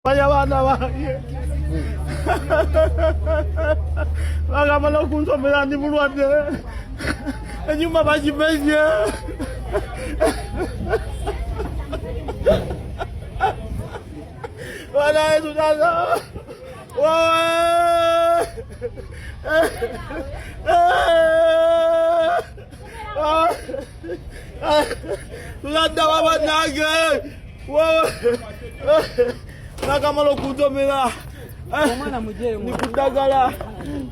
Baya abaana bange bagamba n'okunsomera ndi mulwadde, enyumba bagimenye. Banaye tutaza tuladda wabanange nakamala okuntomera ndikuddagala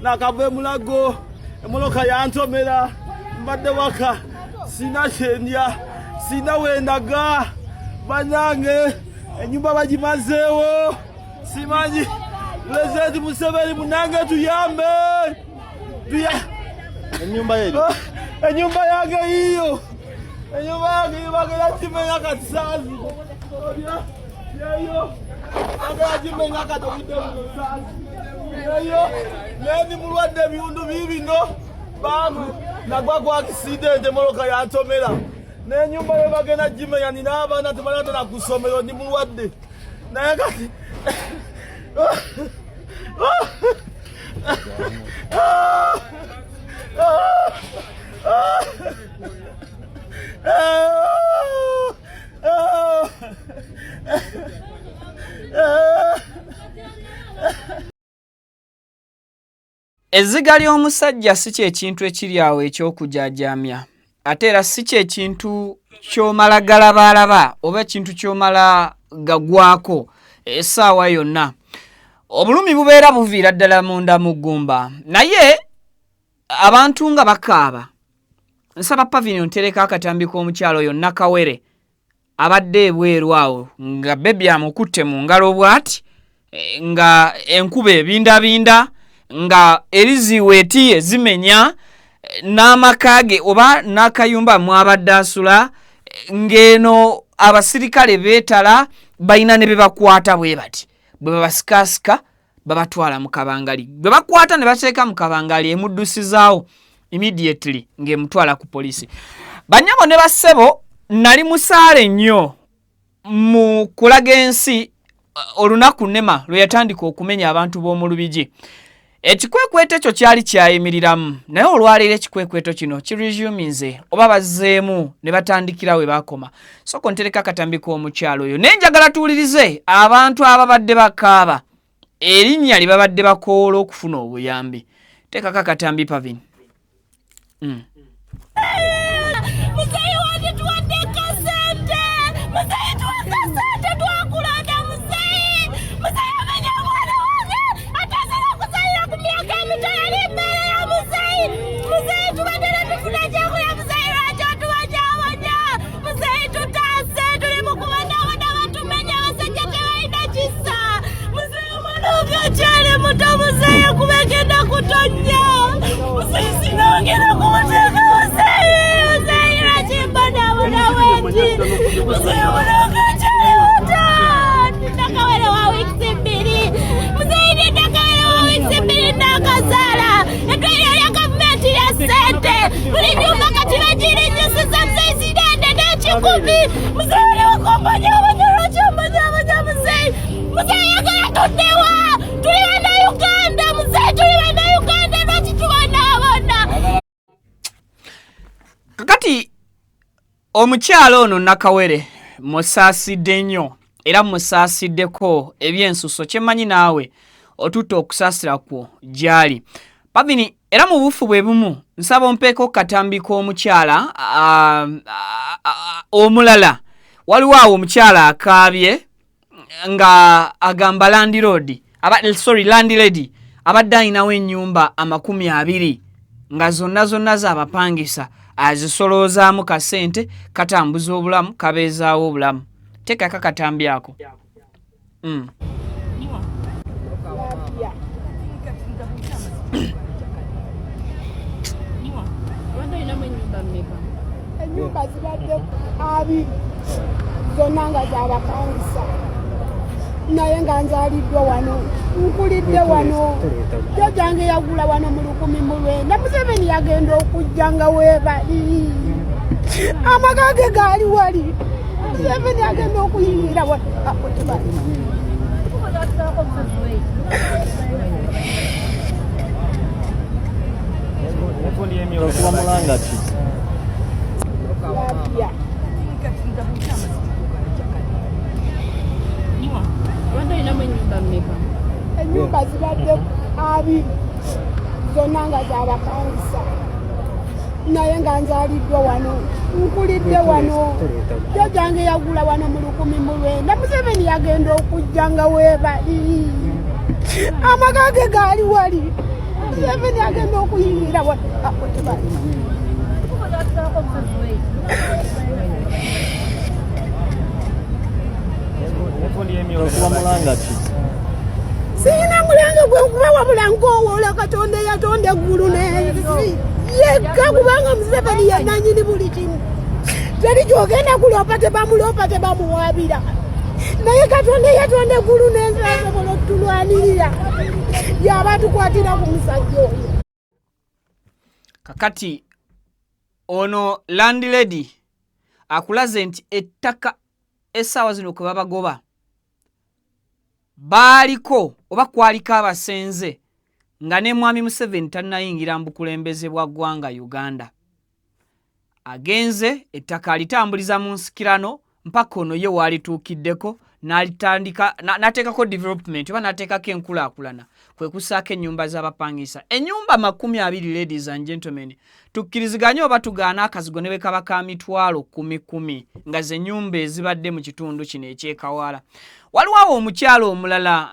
nakava emulago emoloka yantomera mbadde waka sina kyendya sina wendaga banange enyumba bagimazeewo simanyi pulezidenti Museveni munange tuyambe. Enyumba yeri ah, enyumba yange yiyo enyumba yange yiyo bagenda kimenya kati saazi yeyo bagenda kimenya kati obudde buno saazi yeyo nendi mulwadde ebiwundu biibino bamwe nagwa ku akisidenti emoloka yantomera n'enyumba yo bagenda gimenya nina abaana tebanatona ku ssomero ndi mulwadde naye kati Ezziga ly'omusajja si kye kintu ekiri awo eky'okujaajaamya, ate era si kye kintu ky'omala galabaalaba oba ekintu ky'omala gagwako essaawa yonna. Obulumi bubeera buviira ddala munda mu ggumba, naye abantu nga bakaaba. Nsaba Pavini ontereko akatambi k'omukyala oyo Nakawere abadde ebweru awo nga bebi amukutte mu ngalo bwati eh, nga enkuba ebindabinda nga eriziweeti ezimenya eh, n'amaka ge oba n'akayumba mwabadde asula eh, ng'eno abasirikale beetala balina ne be bakwata bwe bati bwe babasikasika babatwala mu kabangali bwe bakwata ne bateeka mu kabangali emuddusizaawo immediately ng'emutwala ku poliisi bannyabo ne bassebo nali musaale nnyo mu kulaga ensi olunaku nema lwe yatandika okumenya abantu b'omu lubigi ekikwekweto ekyo kyali kyayimiriramu naye olwaleero ekikwekweto kino kiresuminze oba bazzeemu ne batandikira we bakoma soko ntereka akatambi k'omukyalo oyo naye njagala tuwulirize abantu ababadde bakaaba erinnya lye babadde bakoola okufuna obuyambi teekako akatambi pavin mm. Muzeyi wange tuwadde kasente muzeyi tuwa kasente twakulonda muzeyi muzeyi amenya omwana wange atazala kuzalira ku myaka emito yali emmere ya muzeyi muzeyi tubadde netufuna kyakulya muzeyi lwaki otubonyabonya muzeyi tutaase tuli mu kubonabona batumenya abasajja tebalina kisa muzeyi omwana wange akyali muto muzeyi kubegenda kutonya muzeyi sinongera kumuteeka muzeyi muzeyi lwaki mbonabona bwenti muzeyi omwana wange akyali muto nakawere wa wiikisi bbiri muzeyi ni nakawere wa wiikisi bbiri nakazaala eddwaliro lya gavumenti lya ssente buli nyumba kati bagirinyisiza muzeyi sinende n'ekikumi muzeyi oliwakombonyabonya lwaki ombonyabonya muzeyi muzeyi yagala tuddewa tuli bannayuganda muzeyi tuli bannayuganda lwaki tubonaabona kakati omukyala ono nakawere musaasidde nnyo era musaasiddeko ebyensuso kyemmanyi naawe otutte okusaasira kwo gyali pavini era mu bufu bwe bumu nsaba ompeeko katambi k'omukyala omulala waliwo awo omukyala akaabye nga agamba landiroodi aba, sorry landilady abadde alinawo ennyumba 20 nga zonna zonna z'abapangisa azisoloozaamu kasente katambuza obulamu kabeezaawo obulamu teekako akatambi ako mm. Ennyumba zibadde 20 zonna nga zabapangisa. Naye nga nzaliddwa wano, nkulidde wano. Jjajjange yagula wano mu 1900. Museveni yagenda okujja nga weebali, amaka ge gaali wali. Museveni agenda okuyingira wano abo tebali. Okuba mulanga ki? Labya. Obadde olinamu ennyumba mmeka? Ennyumba zibadde 20, zonna nga zabapangisa. Naye nga nzaliddwa wano, nkulidde wano. Jjajjange yagula wano mu 1900. Museveni yagenda okujja nga weebali, amaka ge gaali wali. Museveni agenda okuyingira wano abo tebali. Okuba mulanga ki? Sirina mulanga gwe nkuba, wabula nkowoola Katonda eyatonda eggulu n'ensi yekka, kubanga Museveni yenanyini buli kimu. Teri kyogenda kuloopa, tebamuloopa, tebamuwaabira, naye Katonda eyatonda eggulu n'ensi asobola okutulwanirira, yaba tukwatira ku musajja oyo. Kakati ono landlady akulaze nti ettaka essaawa zino kwe babagoba baaliko oba kwaliko abasenze nga ne Mwami Museveni tannayingira mu bukulembeze bwa ggwanga Uganda. Agenze ettaka alitambuliza mu nsikirano mpaka ono ye waalituukiddeko n'alitandika n'ateekako development oba n'ateekako enkulaakulana, kwe kussaako ennyumba z'abapangisa, ennyumba 20. Ladies and gentlemen, tukkiriziganye oba tugaana, akazigo ne bwe kaba ka mitwalo kumi kumi nga ze nnyumba ezibadde mu kitundu kino eky'Ekawaala. Waliwo awo omukyalo omulala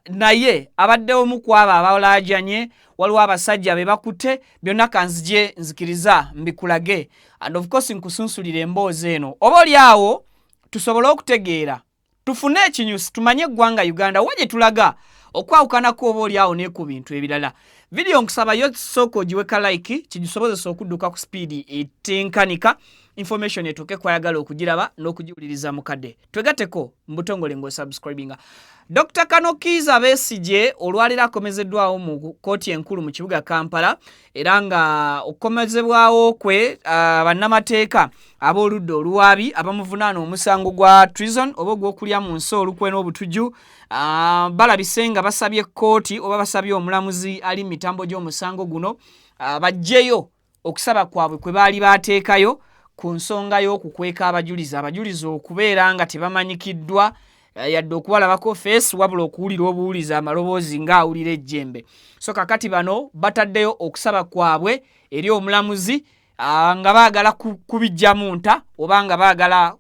naye abadde omu ku abo abalaajanye. Waliwo abasajja be bakutte. Byonna kanzije nzikiriza mbikulage and of course nkusunsulira emboozi eno, oba oli awo tusobole okutegeera, tufune ekinyusi, tumanye eggwanga Uganda wa gye tulaga, okwawukanako oba oli awo ne ku bintu ebirala. Vidiyo nkusaba yo sooka ogiweka like, kigisobozesa okudduka ku sipiidi etenkanika, information etuuke kwayagala okugiraba n'okugiwuliriza. Mukadde twegateko mu butongole ng'osubscribinga. Dr Kanokiiza Besigye olwaleero akomezeddwawo mu kkooti enkulu mu kibuga Kampala, era nga okukomezebwawo kwe bannamateeka ab'oludda oluwaabi abamuvunaana omusango gwa treason oba ogw'okulya mu nsi olukwe n'obutujju balabise nga basabye kkooti oba basabye omulamuzi ali mu mitambo gy'omusango guno baggyeyo okusaba kwabwe kwe baali baateekayo ku nsonga y'okukweka abajulizi, abajulizi okubeera nga tebamanyikiddwa yadde okubalabako face, wabula okuwulira obuwulizi amaloboozi ng'awulira ejjembe. So kakati bano bataddeyo okusaba kwabwe eri omulamuzi nga baagala kubijjamu nta oba nga baagala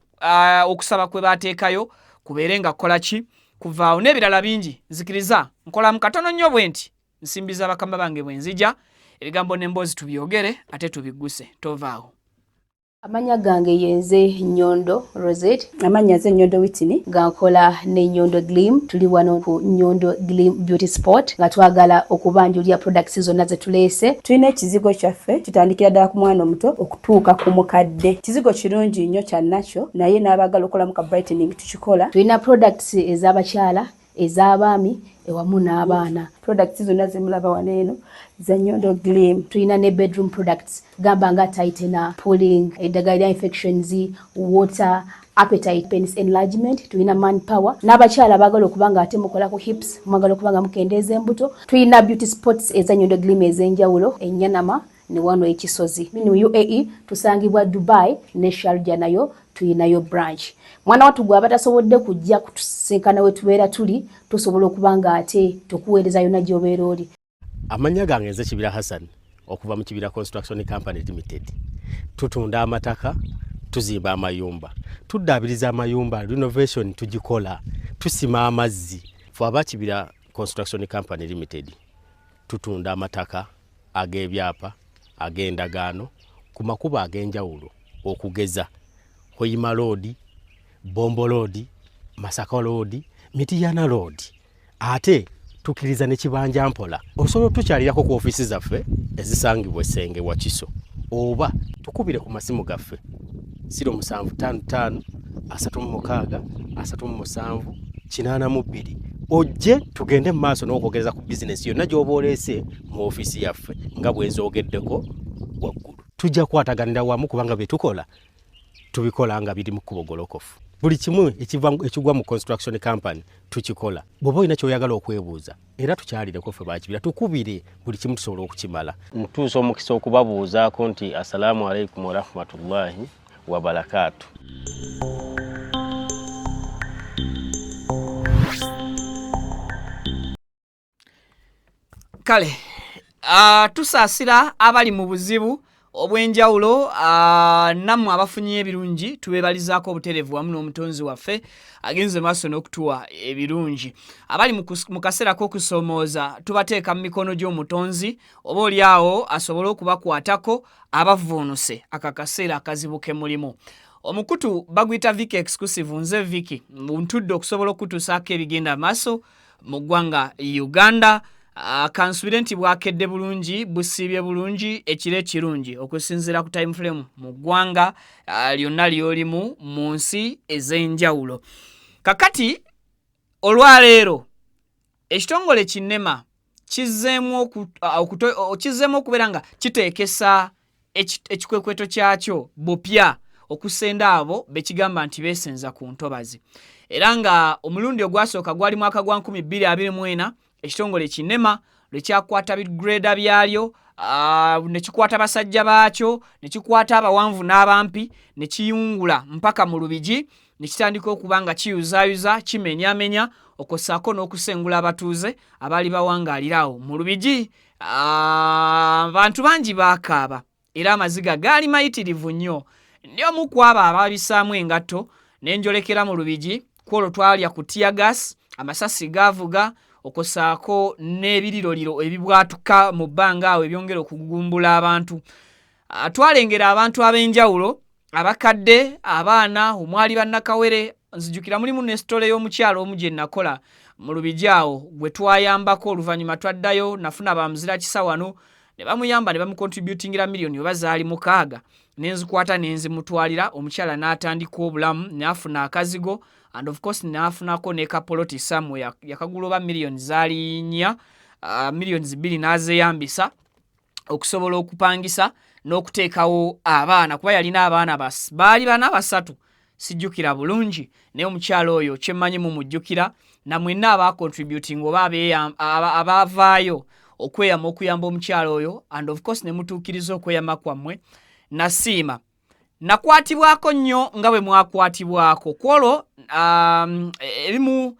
okusaba kwe baateekayo kubeere nga kukola ki, kuvaawo, n'ebirala bingi. Nzikiriza nkolamu katono nnyo bwe nti nsimbiza bakama bange, bwe nzija ebigambo n'emboozi tubyogere ate tubigguse. Tovaawo. Amanya gange yenze Nyondo Rosette. Amannya nze Nyondo Witini. Nga nkola ne Nyondo Glim. Tuli wano ku Nyondo Glim Beauty Spot nga twagala okubanjulira products zonna ze tuleese. Tulina ekizigo kyaffe, kitandikira ddala ku mwana omuto okutuuka ku mukadde. Kizigo kirungi nnyo kya nakyo, naye n'abaagala okukolamu ka brightening tukikola. Tulina products ez'abakyala, ez'abaami ewamu n'abaana. Products zonna zemulaba wano eno za Nyondo Glim. Tulina ne bedroom products, gamba nga tightener, pulling, eddagala lya infections, water, appetite, penis enlargement. Tulina man power n'abakyala baagala okuba nga ate mukola ku hips, mwagala okuba nga mukendeeza embuto. Tulina beauty spots eza Nyondo Glim ez'enjawulo, enyanama ne wano ekisozi mu UAE. Tusangibwa Dubai ne Sharjah, nayo tuyinayo branch. Mwana wattu, gwe abatasobodde kujja kutusinkana we tubeera tuli, tusobola okuba nga ate tukuweereza yonna gy'obeera oli. Amannya gange nze Kibira Hassan okuva mu Kibira Construction Company Limited. Tutunda amataka, tuzimba amayumba, tuddaabiriza amayumba, renovation tugikola, tusima amazzi. Fe aba Kibira Construction Company Limited tutunda amataka ag'ebyapa, ag'endagaano ku makubo ag'enjawulo, okugeza Hoima Road, Bombo Road, Masaka Road, Mitiyana Road, ate tukkiriza ne kibanja mpola. Osobola otukyalirako ku ofiisi zaffe ezisangibwa Essenge Wakiso, oba tukubire ku masimu gaffe 0755 36 37. 82 ojje tugende mu maaso n'okwogereza ku bizinesi yonna gy'oba oleese mu ofiisi yaffe nga bwe nzoogeddeko waggulu. Tujja kukwataganira wamu kubanga bye tukola tubikola nga biri mu kkubo golokofu. Buli kimu ekigwa mu construction company tukikola. Bw'oba olina ky'oyagala okwebuuza era tukyalireko ffe bakibira tukubire buli kimu tusobola okukimala. Ntuusa omukisa okubabuuzaako nti assalaamu alaikum warahmatullahi wabarakaatu. Kale tusaasira abali mu buzibu obw'enjawulo, nammwe abafunye ebirungi tubeebalizaako obutereevu wamu n'omutonzi waffe agenze maaso n'okutuwa ebirungi. Abali mu kaseera k'okusoomooza tubateeka mu mikono gy'omutonzi oba oli awo asobole okubakwatako abavvuunuse ako akaseera akazibu ke mulimu. Omukutu baguyita Vicky Exclusive, nze Vicky ntudde okusobola okutuusaako ebigenda maaso mu ggwanga Uganda. Kansubire nti bwakedde bulungi, busiibye bulungi, ekiro ekirungi okusinziira ku time frame mu ggwanga lyonna ly'olimu mu nsi ez'enjawulo. Kakati olwaleero ekitongole kinema kizzeemu okubeera nga kiteekesa ekikwekweto kyakyo bupya okusenda abo bekigamba nti beesenza ku ntobazi, era nga omulundi ogwasooka gwali mwaka gwa 2024 ekitongole kinema lwe kyakwata bigreda byalyo, ne kikwata basajja baakyo, ne kikwata abawanvu n'abampi, ne kiyungula mpaka mu Lubigi, ne kitandika okuba nga kiyuzaayuza, kimenyamenya, okwo ssaako n'okusengula abatuuze abaali bawangaalira awo mu Lubigi. Abantu bangi baakaaba era amaziga gaali mayitirivu nnyo. Ndi omu ku abo abaabisaamu engatto ne njolekera mu Lubigi. Ku olwo twalya ku tear gas, amasasi gaavuga, okwo ssaako n'ebiriroliro ebibwatuka mu bbanga awo ebyongera okugugumbula abantu. Twalengera abantu ab'enjawulo, abakadde, abaana, omwali bannakawere. Nzijukira mulimu ne sitole y'omukyalo omu gye nakola mu Lubigi awo gwe twayambako. Oluvannyuma twaddayo nafuna bamuzira kisa wano ne bamuyamba ne bamukontributingira miliyoni oba zaali 6, ne nzikwata ne nzimutwalira. Omukyala n'atandika obulamu n'afuna akazigo and of course n'afunako ne kapoloti somewhere yakagula oba miliyoni zaali 4, miliyoni 2 n'azeeyambisa okusobola okupangisa n'okuteekawo abaana, kuba yalina abaana baali bana basatu sijjukira bulungi. Naye omukyalo oyo kyemmanyi mumujjukira, namwenna abacontributing oba abaavaayo okweyama okuyamba omukyalo oyo and of course ne mutuukiriza okweyama kwammwe. Nasiima nakwatibwako nnyo nga bwe mwakwatibwako ku olwo. Ebimu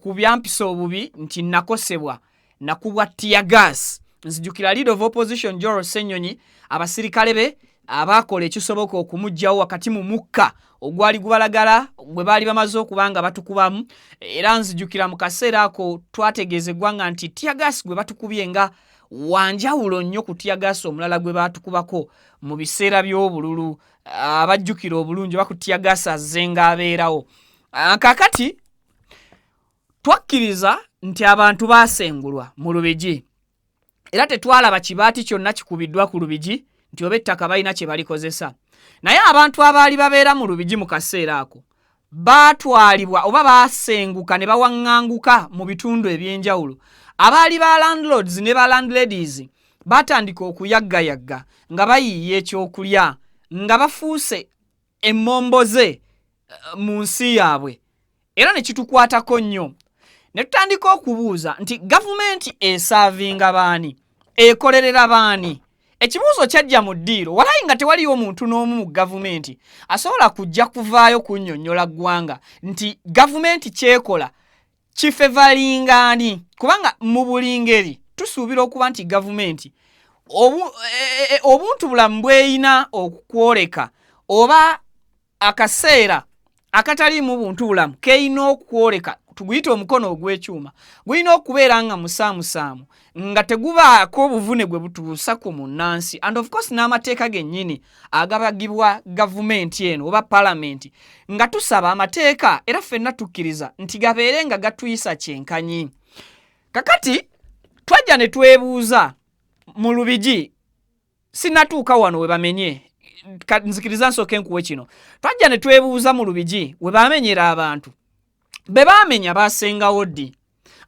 ku byampisa obubi nti nakosebwa, nakubwa tear gas. Nzijukira leader of opposition Joel Ssenyonyi, abasirikale be abakola ekisoboka okumuggyawo wakati mu mukka ogwali gubalagala gwe baali bamaze okuba nga batukubamu. Era nzijukira mu kaseera ako twategeeza eggwanga nti tear gas gwe batukubye nga wanjawulo nnyo ku tear gas omulala gwe baatukubako mu biseera by'obululu. Abajjukira obulungi oba ku tear gas azze ng'abeerawo. Kaakati twakkiriza nti abantu baasengulwa mu Lubigi, era tetwalaba kibaati kyonna kikubiddwa ku Lubigi nti oba ettaka balina kye balikozesa. Naye abantu abaali babeera mu Lubigi mu kaseera ako baatwalibwa oba baasenguka ne bawaŋŋanguka mu bitundu eby'enjawulo. Abaali ba landlords ne ba landladies baatandika okuyaggayagga nga bayiiya ekyokulya, nga bafuuse emmomboze mu nsi yaabwe. Era ne kitukwatako nnyo ne tutandika okubuuza nti gavumenti esaavinga baani, ekolerera baani? Ekibuuzo kyajja mu ddiiro walayi nga tewaliyo omuntu n'omu mu gavumenti asobola kujja kuvaayo kunnyonnyola ggwanga nti gavumenti kyekola kifevalinga ani, kubanga mu buli ngeri tusuubira okuba nti gavumenti obuntu bulamu bweyina okukwoleka oba akaseera akataliimu buntu bulamu keyina okwoleka, tuguyite omukono ogw'ekyuma, gulina okubeera nga musaamusaamu, nga tegubaako obuvune gwe butuusa ku munnansi. And of course n'amateeka gennyini agabagibwa gavumenti eno oba palamenti, nga tusaba amateeka era ffenna tukkiriza nti gabeere nga gatuyisa kyenkanyi. Kakati twajja ne twebuuza mu Lubigi, sinatuuka wano we bamenye, nzikiriza nsooke nkuwe kino. Twajja ne twebuuza mu Lubigi we bamenyera abantu. Be baamenya baasengawo ddi?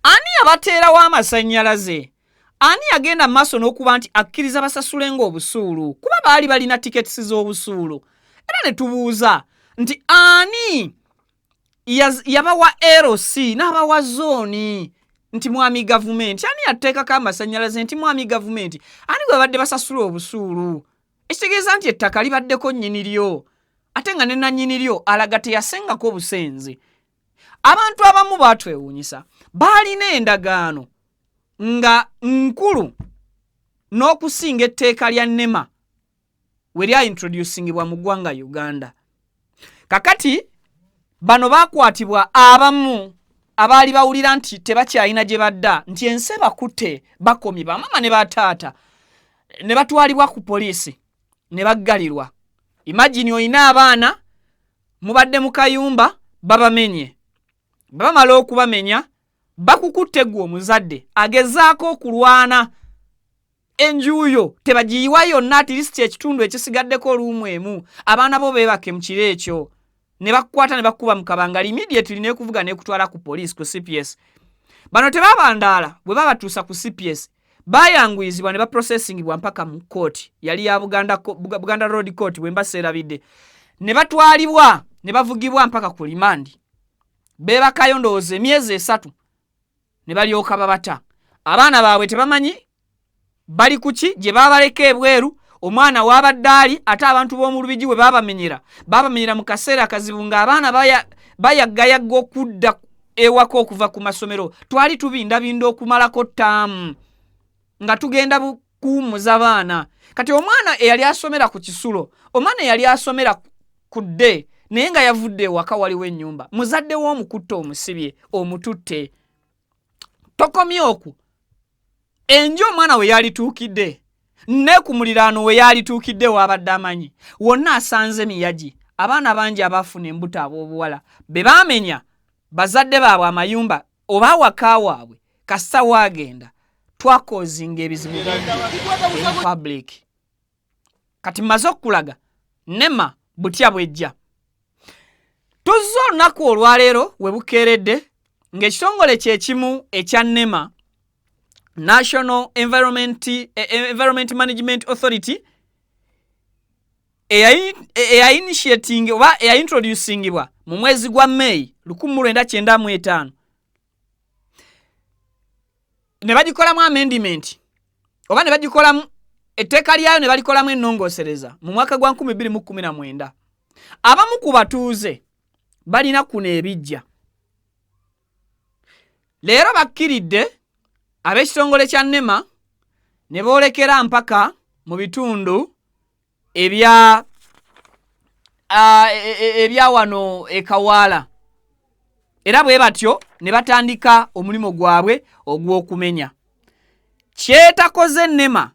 Ani yabateerawo amasannyalaze? Ani yagenda mu maaso n'okuba nti akkiriza basasulenga obusuulu, kuba baali balina tiketisi z'obusuulu? Era ne tubuuza nti ani yabawa LC n'abawa zooni nti mwami gavumenti? Ani yateekako amasannyalaze nti mwami gavumenti? Ani gwe babadde basasula obusuulu? Ekitegeeza nti ettaka libaddeko nnyini lyo, ate nga ne nannyini lyo alaga teyasengako obusenze. Abantu abamu baatwewuunyisa, baalina endagaano nga nkulu n'okusinga etteeka lya NEMA we lyaintroducingibwa mu ggwanga Uganda. Kakati bano baakwatibwa abamu abaali bawulira nti tebakyalina gye badda, nti ensi ebakutte, bakomye bamaama ne bataata, ne batwalibwa ku poliisi ne baggalirwa. Imagine olina abaana mubadde mu kayumba, babamenye, bamala okubamenya bakukutte ggwe omuzadde agezaako okulwana enjuyo tebagiyiwa yonna, at least ekitundu ekisigaddeko oluumu emu abaana bo beebake mu kiro ekyo, ne bakukwata ne bakukuba mu kabangali immediately nekuvuga nekutwala ku police, ku CPS. Bano tebabandaala, bwe babatuusa ku CPS bayanguyizibwa ne baprocessingibwa mpaka mu kooti yali ya Buganda, Buganda Road Court bwe mba seerabidde, ne batwalibwa ne bavugibwa mpaka ku limandi. Beebakayo ndowooza emyezi 3 ne balyoka babata. Abaana baabwe tebamanyi bali kuki gye babaleka ebweru, omwana waabadde ali. Ate abantu b'omu Lubigi bwe babamenyera, babamenyera mu kaseera akazibu ng'abaana bayaggayagga okudda ewaka okuva ku masomero. Twali tubindabinda okumalako ttaamu nga tugenda kuwummuza baana. Kati omwana eyali asomera ku kisulo, omwana eyali asomera ku dde naye nga yavudde ewaka, waliwo ennyumba, muzadde w'omukutte, omusibye, omututte, tokomye okwo, enju omwana we yalituukidde ne ku muliraano we yalituukidde waabadde amanyi wonna asanze miyagi. Abaana bangi abaafuna embuto ab'obuwala be baamenya bazadde baabwe amayumba oba awaka waabwe, kasita waagenda twacausinga ebizibu bingi eri public. Kati mmaze okukulaga NEMA butya bwejja. Tuzze olunaku olwaleero we bukeeredde ng'ekitongole kyekimu ekya NEMA, National Environment Management Authority, eyainitiating oba eyaintroducingibwa mu mwezi gwa May 1995, ne bagikolamu amendment oba ne bagikolamu etteeka lyayo ne balikolamu ennongoosereza mu mwaka gwa 2019. Abamu ku batuuze balina kuno ebijja leero bakkiridde ab'ekitongole kya NEMA ne boolekera mpaka mu bitundu ebya wano ekawaala, era bwe batyo ne batandika omulimu gwabwe ogw'okumenya. Kyetakoze NEMA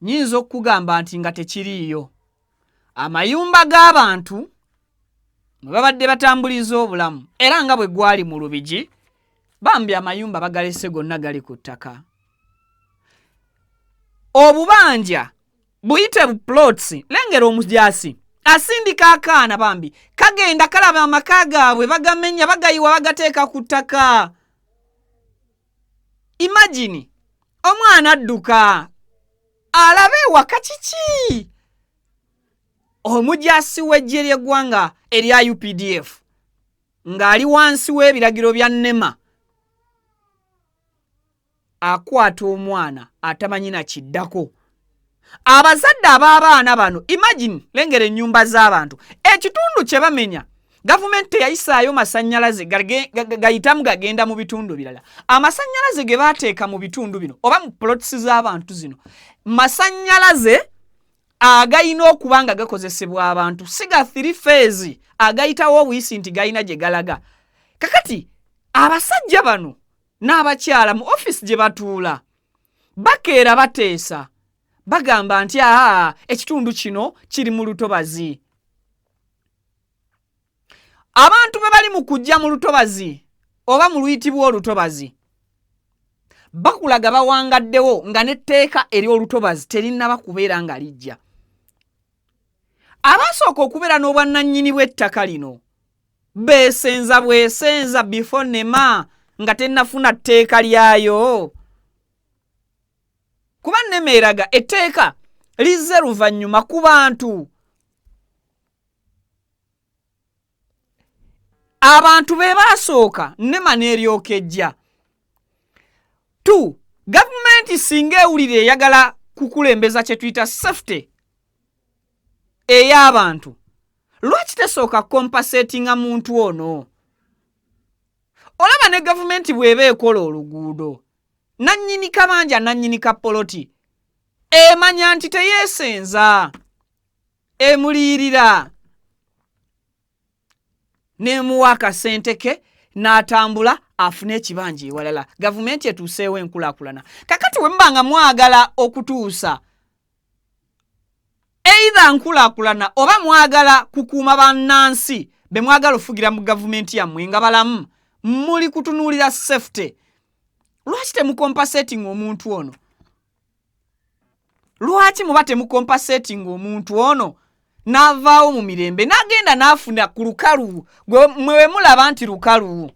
nyinza okukugamba nti nga tekiriiyo. Amayumba g'abantu mwe babadde batambuliza obulamu, era nga bwe gwali mu Lubigi, bambi amayumba bagalese gonna gali ku ttaka. Obubanja buyite bu plots. Lengera omujasi asindika akaana, bambi kagenda kalaba amaka gaabwe bagamenya, bagayiwa, bagateeka ku ttaka. Imagine omwana adduka alabe ewaka kiki. Omujasi w'eggye ly'eggwanga erya UPDF ng'ali wansi w'ebiragiro bya NEMA akwata omwana atamanyi na kiddako. Abazadde ab'abaana bano, imagine, lengera ennyumba z'abantu, ekitundu kye bamenya gavumenti teyayisaayo masannyalaze gayitamu gagenda mu bitundu birala. Amasannyalaze ge baateeka mu bitundu bino oba mu plots z'abantu zino, masannyalaze agayina okuba nga gakozesebwa abantu, si ga three phase agayitawo obuyisi nti galina gye galaga. Kakati abasajja bano n'abakyala mu offisi gye batuula bakeera bateesa, bagamba nti aa, ekitundu kino kiri mu lutobazi. Abantu bwe bali mu kujja mu lutobazi oba mu luyitibwa olutobazi, bakulaga bawangaddewo nga n'etteeka ery'olutobazi terinnaba kubeera nga lijja. Abasooka okubeera n'obwannannyini bw'ettaka lino. Beesenza bwesenza before nema nga tennafuna tteeka lyayo, kuba nema eraga etteeka lizze luvannyuma ku bantu. Abantu be baasooka, nema n'eryoka ejja. Two, gavumenti singa ewulira eyagala kukulembeza kye tuyita safety ey'abantu, lwaki tesooka compensatinga muntu ono? Olaba ne gavumenti bw'eba ekola oluguudo, nannyini kabanja, nannyini ka poloti emanya nti teyeesenza, emuliyirira n'emuwa akasente ke n'atambula afune ekibanja ewalala. Gavumenti etuuseewo enkulaakulana. Kakati bwe muba nga mwagala okutuusa either nkulaakulana oba mwagala kukuuma bannansi be mwagala ofugira mu gavumenti yammwe nga balamu, muli kutunuulira safety, lwaki temucompensating omuntu ono? Lwaki muba temucompensating omuntu ono n'avaawo mu mirembe n'agenda n'afuna ku lukalu mwe mulaba nti lukalu?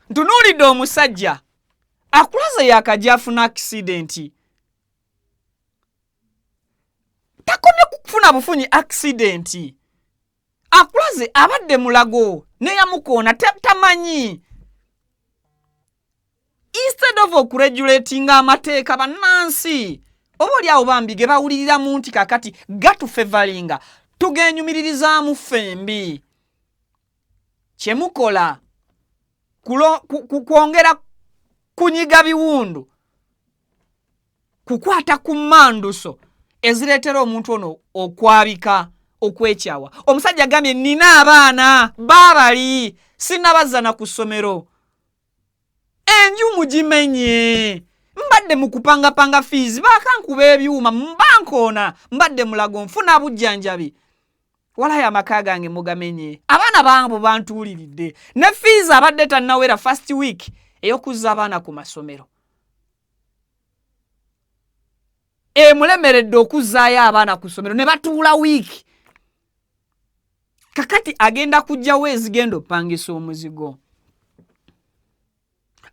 Ntunuulidde omusajja akulaze yakajja afuna accident, takomye kufuna bufunyi accident, akulaze abadde mulago neyamukoona tamanyi. Instead of okuregulatinga amateeka bannansi oba oli awo bambi ge bawuliriramu nti kakati gatufavoringa, tugenyumiririzaamu ffembi, kyemukola kwongera kunyiga biwundu, kukwata ku manduso ezireetera omuntu ono okwabika, okwekyawa. Omusajja agambye, "Nina abaana baabali sinnabazzana ku ssomero, enju mugimenye, mbadde mu kupangapanga fees, bakankuba ebyuma, bankoona, mbadde mulago nfuna bujjanjabi, walayo amaka gange mugamenye, abaana bange bantuuliridde ne fees." Abadde tannawera first week ey'okuzza abaana ku masomero, emulemeredde okuzzaayo abaana ku ssomero ne batuula wiiki. Kakati agenda kujjawo ezigenda opangisa omuzigo.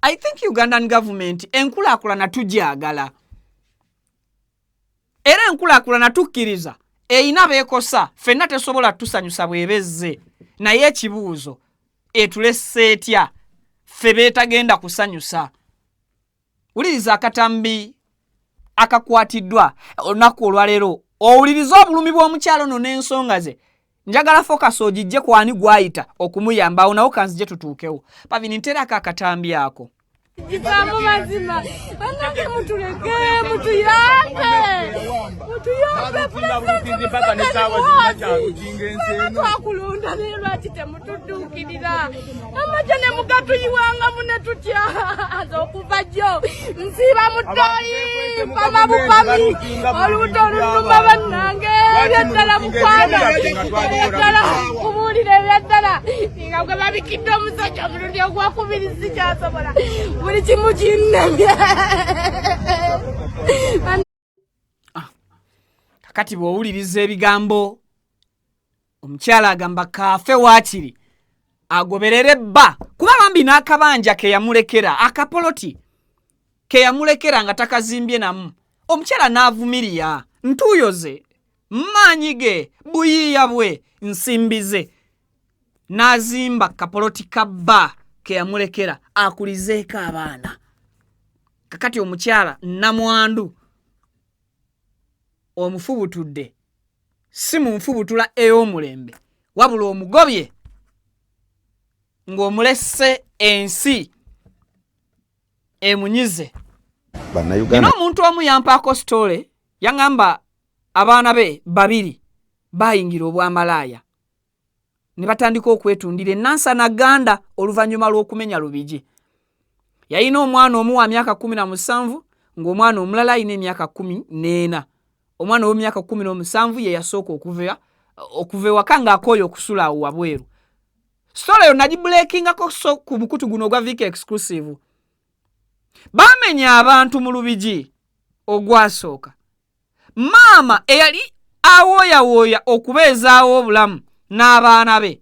I think Ugandan government, enkulaakulana tugyagala, era enkulaakulana tukkiriza erina beekosa, ffenna tesobola tusanyusa bwebezze, naye ekibuuzo, etulesse etya ffe beetagenda kusanyusa? Wuliriza akatambi akakwatiddwa olunaku olwaleero, owulirize obulumi bw'omukyalo ono n'ensonga ze. Njagala focus ogijje kwani gwayita okumuyamba awo nawo kanzije tutuukewo. Pavini, nterako akatambi ako. Kigambo mazima, bannange, mutuleke, mutuyambe, mutuyambe. Pulezidenti Museveni, twakulonda, naye lwaki temutudduukirira? Amagye ne mugatuyiwangamu ne tutya. Nze okuva jjo nsiiba mu ttooyi, mpama bupami, olubuto olunnuma. Bannange, ebyaddala mukwano, ebyaddala kubuulira, ebyaddala nga gwe babikidde omusajja omulundi ogwakubiri, sikyasobola, buli kimu kinnemye. Kakati bw'owuliriza ebigambo omukyala agamba, kaafe waakiri agoberere bba, kuba bambi n'akabanja ke yamulekera, akapoloti ke yamulekera nga takazimbye namu, omukyala n'avumirya ntuuyo ze, maanyi ge, buyiiya bwe, nsimbi ze, n'azimba kapoloti ka bba ke yamulekera akulizeeko abaana. Kakati omukyala namwandu omufubutudde, si mu nfubutula ey'omulembe, wabula omugobye ng'omulesse ensi emunyize. Bannayuganda. Nina omuntu omu yampaako story, yaŋŋamba abaana be babiri bayingira obwamalaaya ne batandika okwetundira enansana ganda oluvannyuma lw'okumenya Lubigi. Yalina omwana omu wa myaka 17, ng'omwana omulala alina emyaka 14. Omwana ow'emyaka 17 ye yasooka okuva ewaka ng'akooye okusula awo wabweru. Story eyo nagibreakingako so ku mukutu guno ogwa Vika Exclusive. Bamenya abantu mu Lubigi ogwasooka, maama eyali awooyawooya okubeezaawo obulamu. N'abaana be,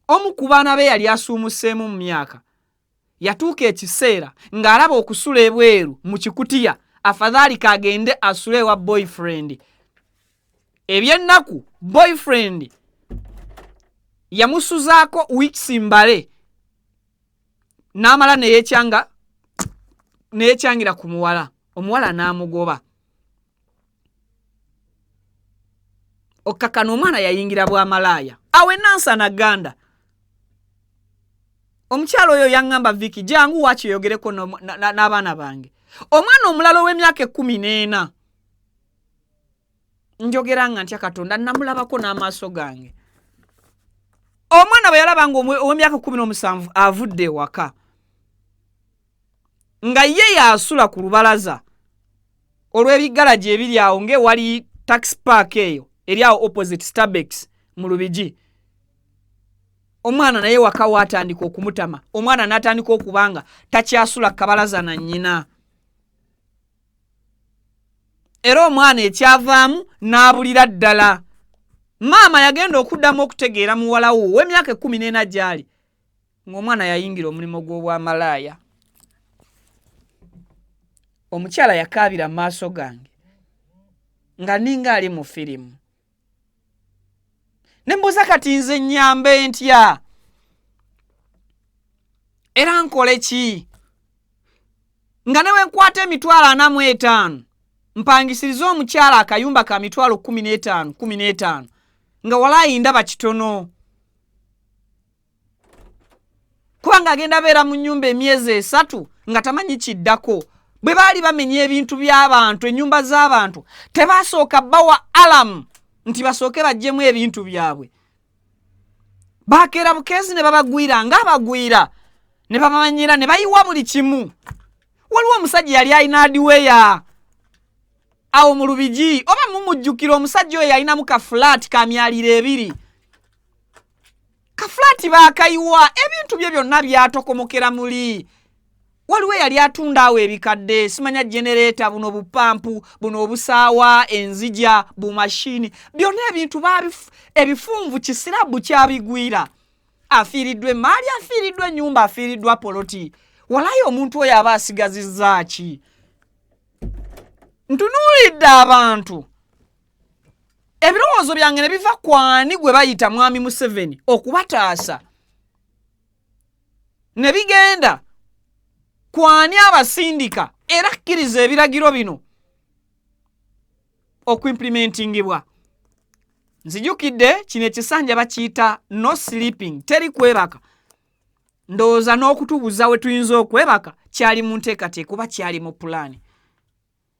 omu ku baana be yali asuumuseemu mu myaka, yatuuka ekiseera ng'alaba okusula ebweru mu kikutiya afadhaali kagende asule ewa boyfriend. Ebyennaku, boyfriend yamusuzaako weeks mbale n'amala neyekyanga neyekyangira ku muwala, omuwala n'amugoba. Okkakkana omwana yayingira bwamalaaya awo enansana ganda. Omukyalo oyo yaŋŋamba, Viki, jangu wakyeyogereko n'abaana bange. Omwana omulala ow'emyaka 14, njogera nga ntya Katonda, namulabako n'amaaso gange. Omwana bwe yalaba nga ow'emyaka 17 avudde ewaka, nga ye yasula ku lubalaza olw'ebigalagi ebiri awo ng'ewali tax park eyo eri awo opposite Starbex mu Lubigi, omwana naye waka waatandika okumutama. Omwana n'atandika okubanga takyasula kabalaza na nnyina, era omwana ekyavaamu n'abulira ddala. Maama yagenda okuddamu okutegeera muwala wo ow'emyaka 14 gy'ali, ng'omwana yayingira omulimu gw'obwamalaaya. Omukyala yakaabira mu maaso gange nga ninga ali mu firimu. Ne mbuuza, kati nze nnyambe ntya era nkole ki, nga ne wenkwata 450,000 mpangisirize omukyala akayumba ka 15,000 15, nga walaayi ndaba kitono, kubanga agenda beera mu nnyumba emyezi 3 nga tamanyi kiddako. Bwe baali bamenya ebintu by'abantu, ennyumba z'abantu, tebasooka bawa alarm nti basooke baggyemu ebintu byabwe. Bakeera bukeezi ne babagwira ng'abagwira, ne babamanyira, ne bayiwa buli kimu. Waliwo omusajja yali alina hardware awo mu Lubigi, oba mumujjukira. Omusajja oyo yalinamu ka flat ka myaliro 2. Ka flat baakayiwa, ebintu bye byonna byatokomokera muli. Waliwo eyali atunda awo ebikadde, simanya generator, buno bupampu buno obusaawa enzija, bumashini, byonna ebintu ebifunvu kisirabu kyabigwira. Afiiriddwa emaali, afiiriddwa ennyumba, afiiriddwa poloti. Walayi omuntu oyo aba asigazizza ki? Ntunuulidde abantu, ebirowoozo byange ne biva kwani gwe bayita Mwami Museveni okubataasa, ne bigenda kwani abasindika era kkiriza ebiragiro bino okuimplementingibwa. Nzijukidde kino ekisanja bakiyita no sleeping, teri kwebaka. Ndowooza n'okutubuza we tuyinza okwebaka kyali mu nteekateeka oba kyali mu pulaani.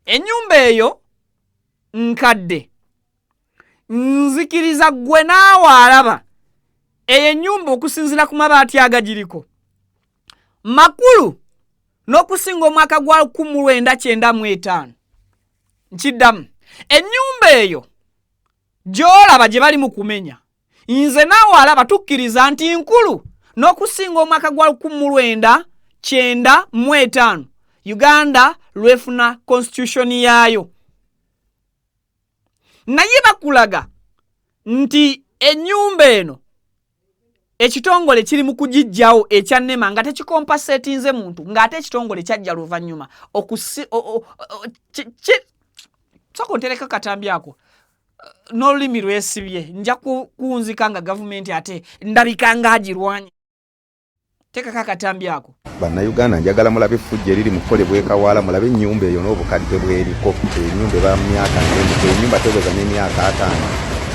Ennyumba eyo nkadde, nzikiriza ggwe naawe alaba eyo ennyumba, okusinziira ku mabaati agagiriko, makulu n'okusinga omwaka gwa 1995. Nkiddamu, ennyumba eyo gy'olaba gye bali mu kumenya, nze naawe alaba tukkiriza nti nkulu n'okusinga omwaka gwa 1995, Uganda lwefuna constitution yaayo. Naye bakulaga nti ennyumba eno ekitongole kiri mu kugiggyawo ekya NEMA nga tekikompensatinze muntu, ng'ate ekitongole kyajja luvannyuma. Sooka ontereka katambi ako n'olulimi lwesibye, nja kunzika nga gavumenti ate ndabika ng'agirwanya. Teekako akatambi ako. Bannayuganda, njagala mulabe effujjo eriri mu kukolebwa ekawaala. Mulabe ennyumba eyo n'obukadde bweriko. Ennyumba eba mu myaka nene, ennyumba teweza n'emyaka 50.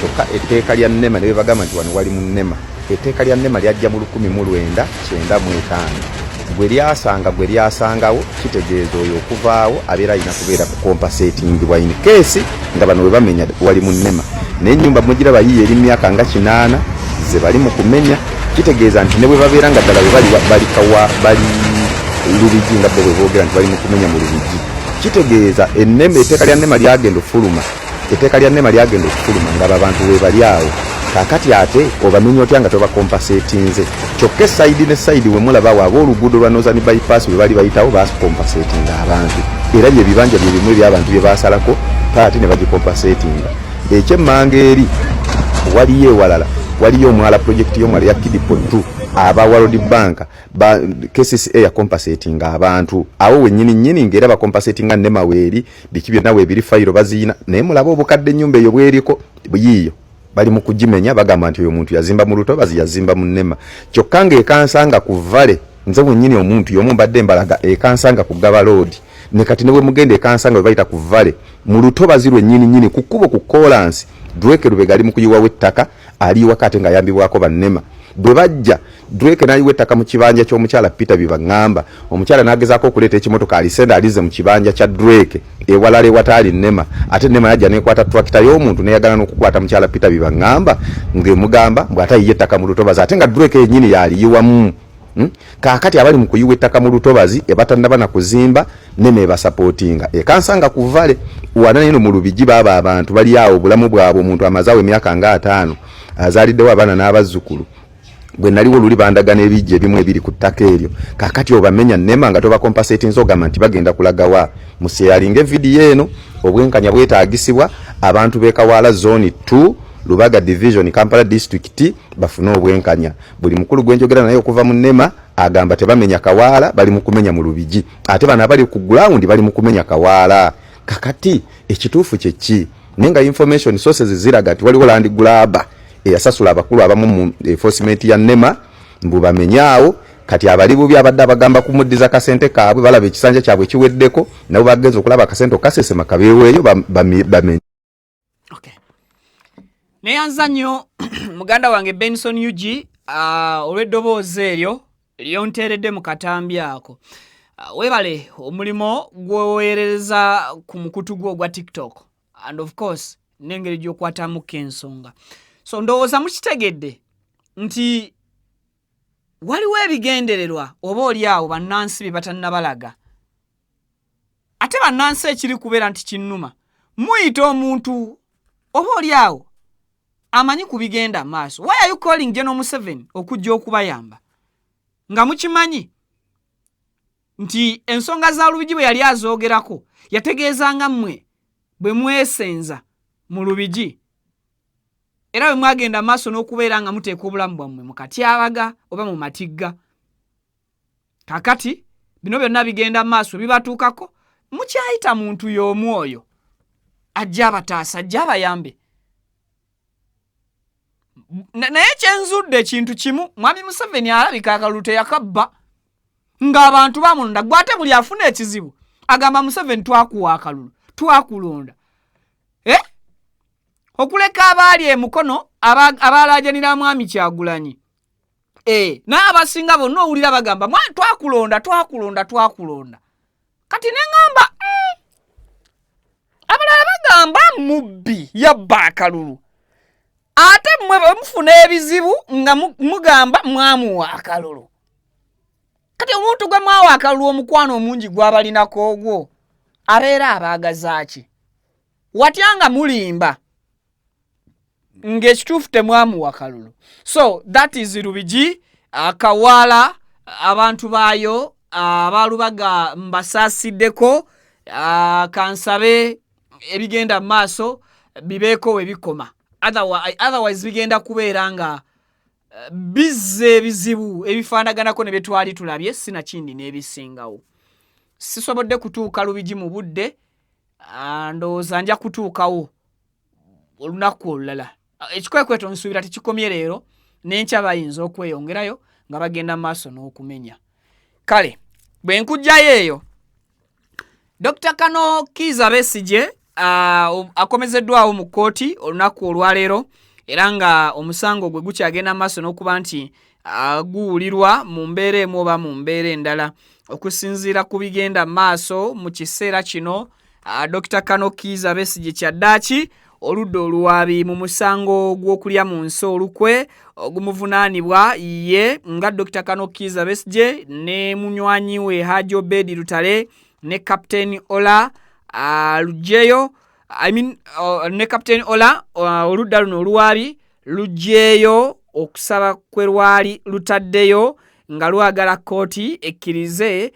Kyokka etteeka lya NEMA ne bebagamba nti wano wali mu NEMA. Etteeka lya NEMA lyajja mu 1995. Gwe lyasanga, gwe lyasangawo, kitegeeza oyo okuvaawo abeera alina kubeera kucompensatingibwa in case nga bano we bamenya wali mu NEMA. Naye ennyumba mugiraba yiyo eri myaka nga 80 ze bali mu kumenya. Kitegeeza nti ne bwe babeera nga ddala bwe bali balikawa bali Lubigi, nga bo bwe boogera nti bali mu kumenya mu Lubigi, kitegeeza enema, etteeka lya NEMA lyagenda okufuluma, etteeka lya NEMA lyagenda okufuluma nga abantu we bali awo. Kaakati ate obamenya otya nga tobacompensatinze? Kyokka eside ne side we mulaba aba oluguudo lwa Northern Bypass bwe bali bayitawo, bacompensatinga abantu, era bye bibanja bye bimu ebyabantu bye basalako paati ne bagicompensatinga. Ekyemmanga eri waliyo ewalala Waliyo omwala, projekiti y'omwala ya Kidipo 2, aba World Bank ba KCCA ya compensating abantu awo wennyini nnyini, ng'era bacompensatinga NEMA weeri, biki byonna weebiri, fayiro baziyina. Naye mulabe obukadde ennyumba eyo bweriko, yiiyo bali mu kugimenya. Bagamba nti oyo omuntu yazimba mu lutobazi, yazimba mu NEMA, kyokka ng'ekansanga ku vale. Nze wennyini omuntu y'omu mbadde mbalaga ekansanga ku Gaba Road, ne kati ne bwe mugenda ekansanga we bayita ku vale, mu lutobazi lwennyini nnyini, ku kkubo ku koolansi. Drake Lubega ali mu kuyiwawo ettaka, aliyiwako ate ng'ayambibwako bannema. Bwe bajja, Drake n'ayiwa ettaka mu kibanja ky'omukyala Peter Bibaŋŋamba. Omukyala n'agezaako okuleeta ekimotoka alisenda alize mu kibanja kya Drake ewalala ewataali NEMA. Ate NEMA yajja nekwata tractor y'omuntu, neyagala n'okukwata mukyala Peter Bibaŋŋamba ng'emugamba mbw ate ayiye ettaka mu lutobazi, ate nga Drake yennyini yaliyiwamu. Kaakati abali mu kuyiwa ettaka mu lutobazi ebatannaba na kuzimba, NEMA ebasapootinga ekansanga ku vale wana eno mu Lubigi. Baaba abantu bali awo, obulamu bwabwe, omuntu amaze awo emyaka nga 50, azaaliddewo abaana n'abazzukulu. Bwe naliwo luli bandagana ebijja ebimu ebiri ku ttaka eryo. Kaakati obamenya NEMA nga tobacompensatinze, ogamba nti bagenda kulagawa? Musharinga evidiyo eno, obwenkanya bwetaagisibwa. Abantu b'e Kawaala Zone 2, Lubaga Division, Kampala District, bafune obwenkanya. Buli mukulu gwenjogera naye okuva mu NEMA agamba tebamenya Kawaala, bali mu kumenya mu Lubigi, ate bano abali ku ground bali mu kumenya Kawaala. Kakati ekituufu kyeki? Naye nga information sources ziraga nti waliwo land grabber eyasasula abakulu abamu mu enforcement ya NEMA mbu bamenyaawo. Kati abali bubi abadde abagamba kumuddiza kasente kaabwe, balaba ekisanja kyabwe kiweddeko, nabo bagenza okulaba akasente okasesema kabeeweeyo bamenye. Okay. Neyanza nnyo muganda wange Benson Ug olw'eddoboozi eryo lyonteeredde mu katambi ako. Weebale omulimu gw'oweerereza ku mukutu gwo ogwa TikTok and of course n'engeri gy'okwatamuko ensonga. So ndowooza mukitegedde nti waliwo ebigendererwa oba oli awo bannansi bye batannabalaga. Ate bannansi, ekiri kubeera nti kinnuma, muyita omuntu oba oli awo amanyi ku bigenda maaso. Why are you calling General Museveni okujja okubayamba nga mukimanyi nti ensonga za Lubigi bwe yali azoogerako yategeezanga mmwe bwe mwesenza mu Lubigi, era bwe mwagenda maaso n'okubeera nga muteeka obulamu bwammwe mu katyabaga oba mu matigga? Kakati bino byonna bigenda maaso bibatuukako, mukyayita muntu y'omu oyo ajja abataasa, ajja abayambe. Naye kyenzudde ekintu kimu, mwami Museveni alabika akalulu teyakabba ng'abantu bamulonda. Gwe ate buli afuna ekizibu agamba, "Museveni, twakuwa akalulu, twakulonda." Eh? Okuleka abaali emukono abalaajanira mwami Kyagulanyi, naye abasinga bonna owulira bagamba, "Twakulonda, twakulonda, twakulonda." Kati neŋŋamba, abalala bagamba mubbi, yabba akalulu, ate mmwe bwe mufuna ebizibu nga mugamba mwamuwa akalulu. Kati omuntu gwe mwawa akalulu, omukwano omungi gwabalinako ogwo abeera abaagazaaki? Watya nga mulimba ng'ekituufu temwamuwa kalulu? So that is Lubigi, Kawaala, abantu baayo abalubaga mbasaasiddeko. Kansabe ebigenda mu maaso bibeeko we bikoma, otherwise bigenda kubeera nga bizza ebizibu ebifaanaganako ne bye twali tulabye, sinakindi n'ebisingawo. Sisobodde kutuuka Lubigi mu budde, ndowooza nja kutuukawo olunaku olulala. Ekikwekweto nsuubira tekikomye leero, n'enkya bayinza okweyongerayo nga bagenda maaso n'okumenya. Kale bwe nkugjayo eyo, Dr Kano Kiiza Besigye akomezeddwawo mu kkooti olunaku olwaleero, era nga omusango gwe gukyagenda maaso n'okuba nti guwulirwa mu mbeera emu oba mu mbeera endala. Okusinziira ku bigenda maaso mu kiseera kino, Dr Kano Kiiza Besigye kyaddaaki oludda oluwaabi mu musango gw'okulya mu nsi olukwe ogumuvunaanibwa ye nga Dr Kano Kiiza Besigye ne munywanyi we Haji Obedi Lutale ne Captain Ola Lujeyo, I mean, ne Captain Ola. Oludda luno oluwaabi lugyeyo okusaba kwe lwali lutaddeyo nga lwagala kkooti ekkirize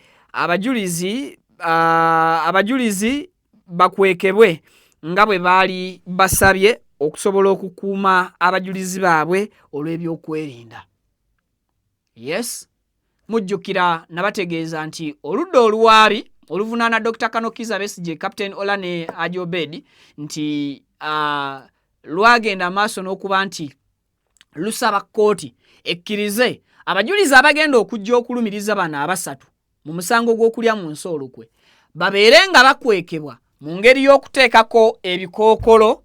abajulizi bakwekebwe nga bwe baali basabye. okusobola okukuuma abajulizi baabwe olw'ebyokwerinda. Yes, mujjukira nabategeeza nti oludda oluwaabi oluvunaana Dr. Kano Kizza Besigye, Captain Ola ne Haji Obed nti lwagenda maaso n'okuba nti lusaba kkooti ekkirize abajulizi abagenda okujja okulumiriza bano abasatu mu musango gw'okulya mu nsi olukwe babeere nga bakwekebwa mu ngeri y'okuteekako ebikookolo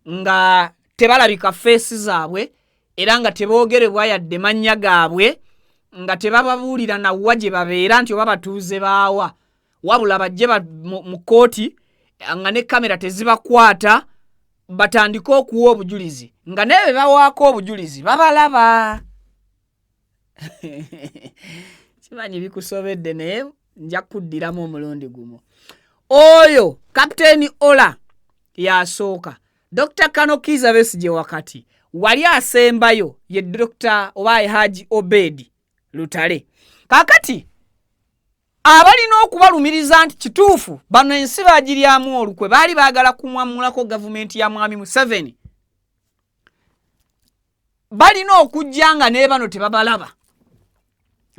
nga tebalabika feesi zaabwe era nga teboogerebwa yadde mannya gaabwe, nga tebababuulira nawa gye babeera nti oba batuuze baawa, wabula bajje mu kkooti nga ne kamera tezibakwata batandike okuwa obujulizi nga naye be bawaako obujulizi babalaba. Kimanyi bikusobedde naye nja kuddiramu omulundi gumu. Oyo Kapiteeni Ola yasooka, Dr. Kano Kiiza Besigye wakati, wali asembayo ye Dr. oba Haji Obed Lutale. Kaakati abalina okubalumiriza nti kituufu bano ensi bagiryamu olukwe, baali baagala kumwamulako gavumenti ya Mwami Museveni, balina okujja nga ne bano tebabalaba,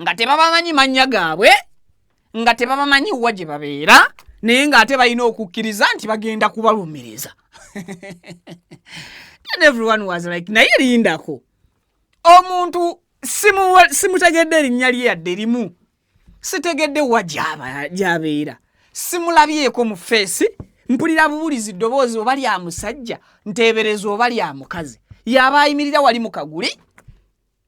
nga tebabamanyi mannya gaabwe, nga tebabamanyi wa gye babeera, naye ng'ate balina okukkiriza nti bagenda kubalumiriza. And everyone was like, naye lindako, omuntu simutegedde erinnya lye yadde limu, sitegedde wa gy'abeera, simulabyeko mu feesi, mpulira buwulizi ddoboozi oba lya musajja, nteebereza oba lya mukazi, yaba ayimirira wali mu kaguli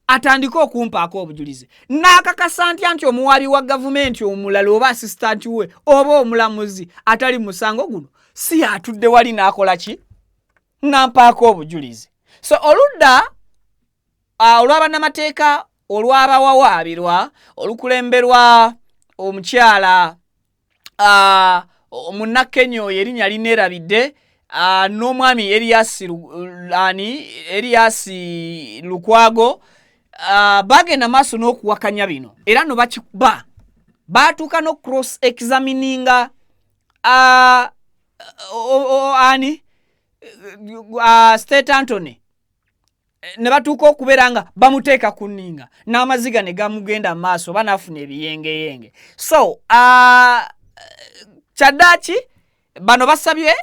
atandike okumpaako obujulizi. N'akakasa ntya nti omuwaabi wa gavumenti omulala oba asisitanti we oba omulamuzi atali musango guno si atudde wali n'akola ki, n'ampaako obujulizi. So oludda olw'abannamateeka olw'abawawaabirwa olukulemberwa omukyala Munnakenya oyo erinnya lineerabidde, n'omwami Erias Lukwago, bagenda maaso n'okuwakanya bino era no bakikuba baatuuka no cross examininga ani State Anthony, ne batuuka okubeera nga bamuteeka ku nninga n'amaziga ne gamugenda mu maaso oba n'afuna ebiyengeyenge. So kyaddaaki bano basabye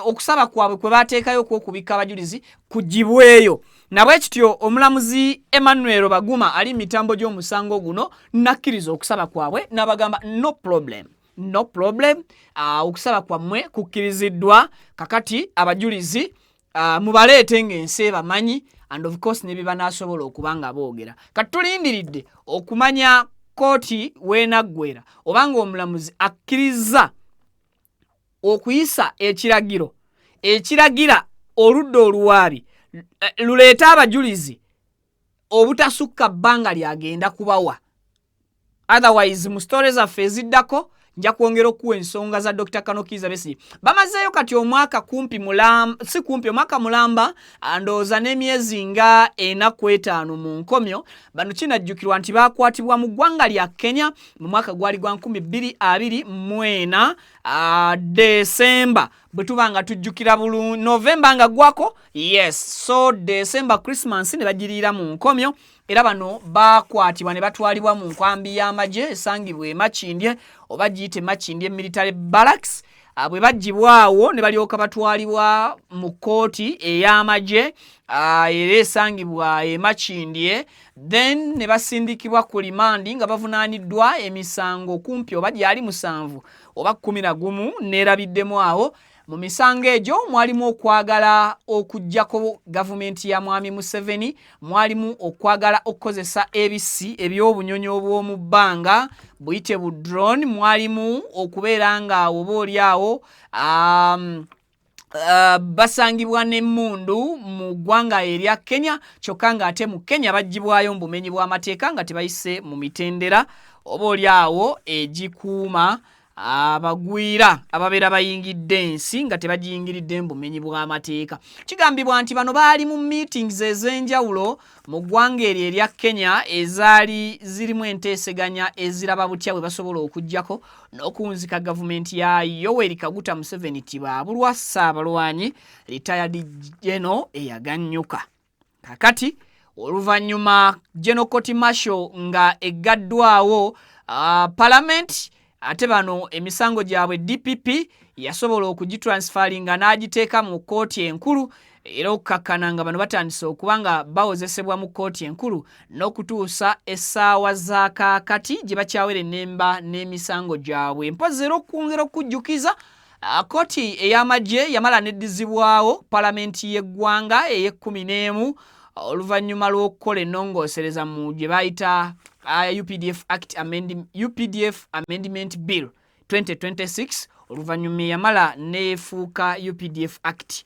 okusaba kwabwe kwe bateekayo okw'okubikka abajulizi kugibweyo, nabwe kityo omulamuzi Emmanuel Baguma ali mu mitambo gy'omusango guno n'akkiriza okusaba kwabwe n'abagamba no problem, no problem, okusaba kwammwe kukkiriziddwa, kakati abajulizi mubaleete ng'ensi ebamanyi and of course ne bye banaasobola okuba nga boogera. Kati tulindiridde okumanya kkooti w'enaggwera oba ng'omulamuzi akkirizza okuyisa ekiragiro ekiragira oludda oluwaabi luleete abajulizi obutasukka bbanga lyagenda kubawa. Otherwise mu story zaffe eziddako nja kwongera okuwa ensonga za Dr. Kano Kizza Besigye. Bamazeeyo kati omwaka kumpi mulamba, si kumpi, omwaka mulamba, ndowooza n'emyezi nga 4 ku 5 mu nkomyo. Bano kinajjukirwa nti baakwatibwa mu ggwanga lya Kenya mu mwaka gwali gwa 2024, Desemba, bwe tuba nga tujjukira bulungi, Novemba nga gwako, yes, so December Christmas ne bagiriira mu nkomyo. Era bano baakwatibwa ne batwalibwa mu nkambi y'amagye esangibwa e Makindye, oba giyite Makindye Military Barracks. Bwe baggyibwawo ne balyoka batwalibwa mu kkooti ey'amagye, era esangibwa e Makindye, then ne basindikibwa ku limandi nga bavunaaniddwa emisango kumpi oba gyali 7 oba 11, neerabiddemu awo. Mu misango egyo mwalimu okwagala okuggyako gavumenti ya Mwami Museveni, mwalimu okwagala okukozesa ebisi eby'obunyonyi obw'omu bbanga buyite bu drone, mwalimu okubeera nga oba oli awo basangibwa n'emmundu mu ggwanga erya Kenya, kyokka ng'ate mu Kenya baggyibwayo mu bumenyi bw'amateeka nga tebayise mu mitendera oba oli awo egikuuma Abagwira ababeera bayingidde ensi nga tebagiyingiridde mu bumenyi bw'amateeka. Kigambibwa nti bano baali mu meetings ez'enjawulo mu ggwanga eryo erya Kenya ezaali zirimu enteeseganya eziraba butya bwe basobola okuggyako n'okuwunzika gavumenti ya Yoweri Kaguta Museveni Tibaabulwa Ssaabalwanyi retired General eyagannyuka. Kakati oluvannyuma General Court Martial nga eggaddwawo Parliament, ate bano emisango gyabwe DPP yasobola okugitransfaringa n'agiteeka mu kkooti enkulu, era okukakkana nga bano batandise okuba nga bawozesebwa mu kkooti enkulu n'okutuusa essaawa za kaakati gye bakyawera ennemba n'emisango gyabwe. Mpozzi era okwongera okujjukiza, kkooti ey'amagye yamala neddizibwawo palamenti y'eggwanga ey'ekkumi n'emu oluvannyuma lw'okukola ennongoosereza mu gye bayita UPDF Act UPDF Amendment Bill 2026, oluvannyuma eyamala neefuuka UPDF Act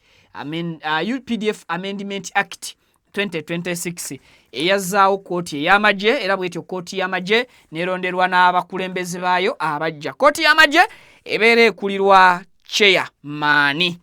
UPDF Amendment Act 2026 eyazzaawo kkooti ey'amagye, era bwetyo kkooti y'amagye neeronderwa n'abakulembeze baayo abajja. Kkooti y'amagye ebeera ekulirwa chair maani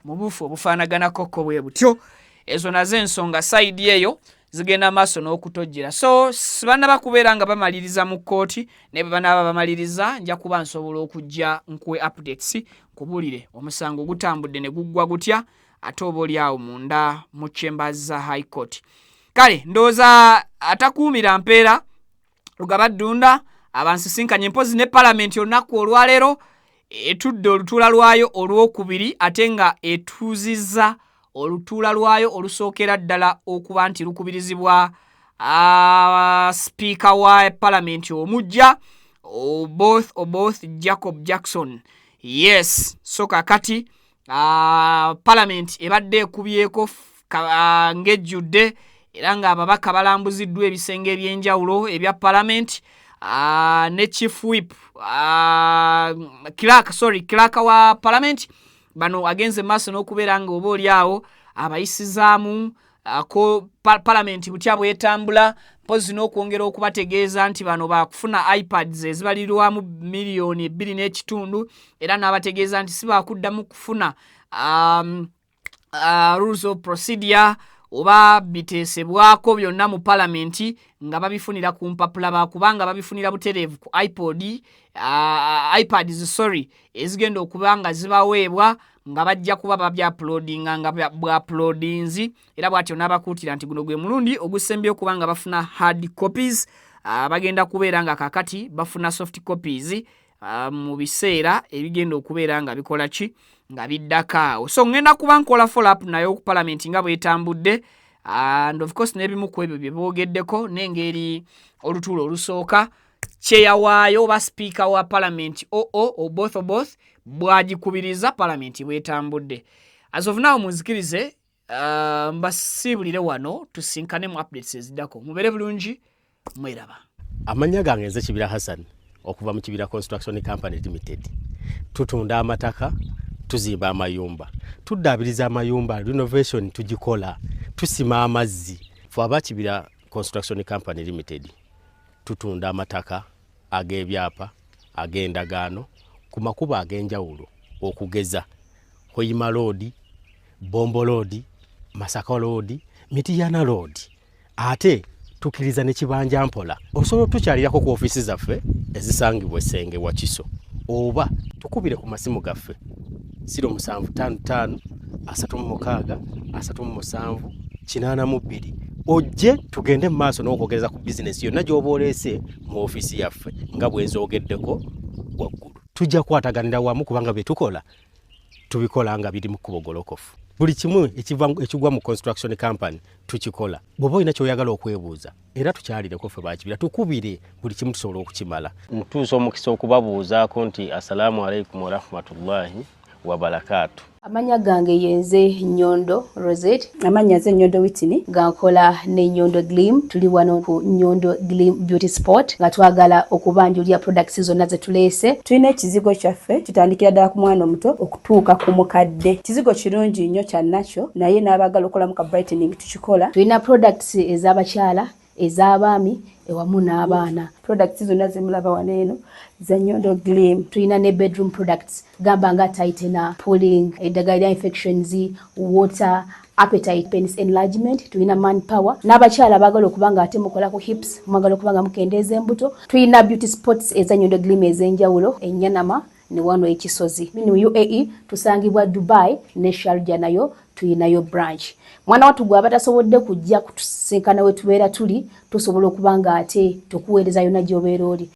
mu buufu obufaanaganako ko bwe butyo. Ezo nazo ensonga side eyo zigenda maaso n'okutojjera, so bannaba kubeera nga bamaliriza mu kkooti, naye bwe banaaba bamaliriza nja kuba nsobola okujja nkuwe updates, nkubuulire omusango gutambudde ne guggwa gutya, ate oba oli awo munda mu chambers za High Court. Kale ndowooza atakuumira mpeera Lugaba Ddunda abansisinkanye. Mpozi ne palamenti olunaku olwaleero etudde olutuula lwayo olwokubiri, ate nga etuuzizza olutuula lwayo olusookera ddala okuba nti lukubirizibwa sipiika wa palamenti omujja Oboth Oboth Jacob Jackson. Yes, so kakati palamenti ebadde ekubyeko ng'ejjudde, era ng'ababaka balambuziddwa ebisenge ebyenjawulo ebya palamenti ne chief whip, clerk, sorry, clerk wa palamenti. Bano agenze maaso n'okubeera nga oba oli awo abayisizaamu ko palamenti butya bwetambula, mpozi n'okwongera okubategeeza nti bano bakufuna iPads ezibalirwamu 2.5 miliyoni, era n'abategeeza nti si bakuddamu kufuna rules of procedure oba biteesebwako byonna mu palamenti nga babifunira ku mpapula, bakubanga babifunira butereevu ku iPod, iPads, sorry, ezigenda okuba nga zibaweebwa nga bajja kuba babyuploadinga nga bwuploadinzi. Era bw'atyo n'abakuutira nti guno gwe mulundi ogusembye okuba nga bafuna hard copies, bagenda kubeera nga kakati bafuna soft copies mu biseera ebigenda okubeera nga bikola ki, nga biddako awo. So ŋŋenda kuba nkola follow up naye ku palamenti nga bwetambudde, and of course n'ebimu ku ebyo bye boogeddeko n'engeri olutuulo olusooka kyeyawaayo oba sipiika wa palamenti oo Oboth Oboth bw'agikubiriza palamenti bwetambudde. As of now, munzikirize mbasiibulire wano, tusinkane mu updates eziddako. Mubeere bulungi, mweraba. Amannya gange nze Kibira Hassan okuva mu Kibira Construction Company Limited. Tutunda amataka, tuzimba amayumba, tuddaabiriza amayumba, renovation tugikola, tusima amazzi. Fe aba Kibira Construction Company Limited tutunda amataka ag'ebyapa, ag'endagaano ku makubo ag'enjawulo, okugeza Hoima Road, Bombo Road, Masaka Road, Mitiyana Road, ate tukkiriza ne kibanja mpola. Osobola otukyalirako ku ofiisi zaffe ezisangibwa Essenge Wakiso, oba tukubire ku masimu gaffe 0755 36 37 82, ojje tugende mu maaso n'okwogereza ku bizinesi yonna gy'oba oleese mu ofiisi yaffe nga bwenzoogeddeko waggulu. Tujja kukwataganira wamu kubanga bye tukola tubikola nga biri mu kkubo golokofu. Buli kimu ekigwa mu construction company tukikola. Bw'oba olina ky'oyagala okwebuuza, era tukyalireko ffe bakibira, tukubire, buli kimu tusobola okukimala. Ntuusa omukisa okubabuuzaako nti assalaamu alaikum warahmatullahi wabarakaatu. Amannya gange yenze Nyondo Rosette. Amannya nze Nyondo Witini. Nga nkola ne Nyondo Glim. Tuli wano ku Nyondo Glim Beauty Spot nga twagala okubanjulira products zonna ze tuleese. Tulina ekizigo kyaffe, kitandikira ddala ku mwana omuto okutuuka ku mukadde. Kizigo kirungi nnyo kya nakyo, naye n'abaagala okukolamu ka brightening tukikola. Tulina products ez'abakyala. Ez'abaami ewamu n'abaana. Products zonna zemulaba wano eno za Nyondo Glim. Tulina ne bedroom products, gamba nga tightener, pulling, eddagala lya infections, water, appetite, penis enlargement. Tulina manpower n'abakyala abaagala okuba nga ate mukola ku hips, mwagala okuba nga mukendeeza embuto. Tulina beauty spots eza Nyondo Glim ez'enjawulo, enyanama ne wano ekisozi mu UAE. Tusangibwa Dubai ne Sharjah, nayo tuyinayo branch. Mwana wattu, gwe abatasobodde kujja kutusinkana we tubeera tuli, tusobola okuba nga ate tukuweereza yonna gy'obeera oli.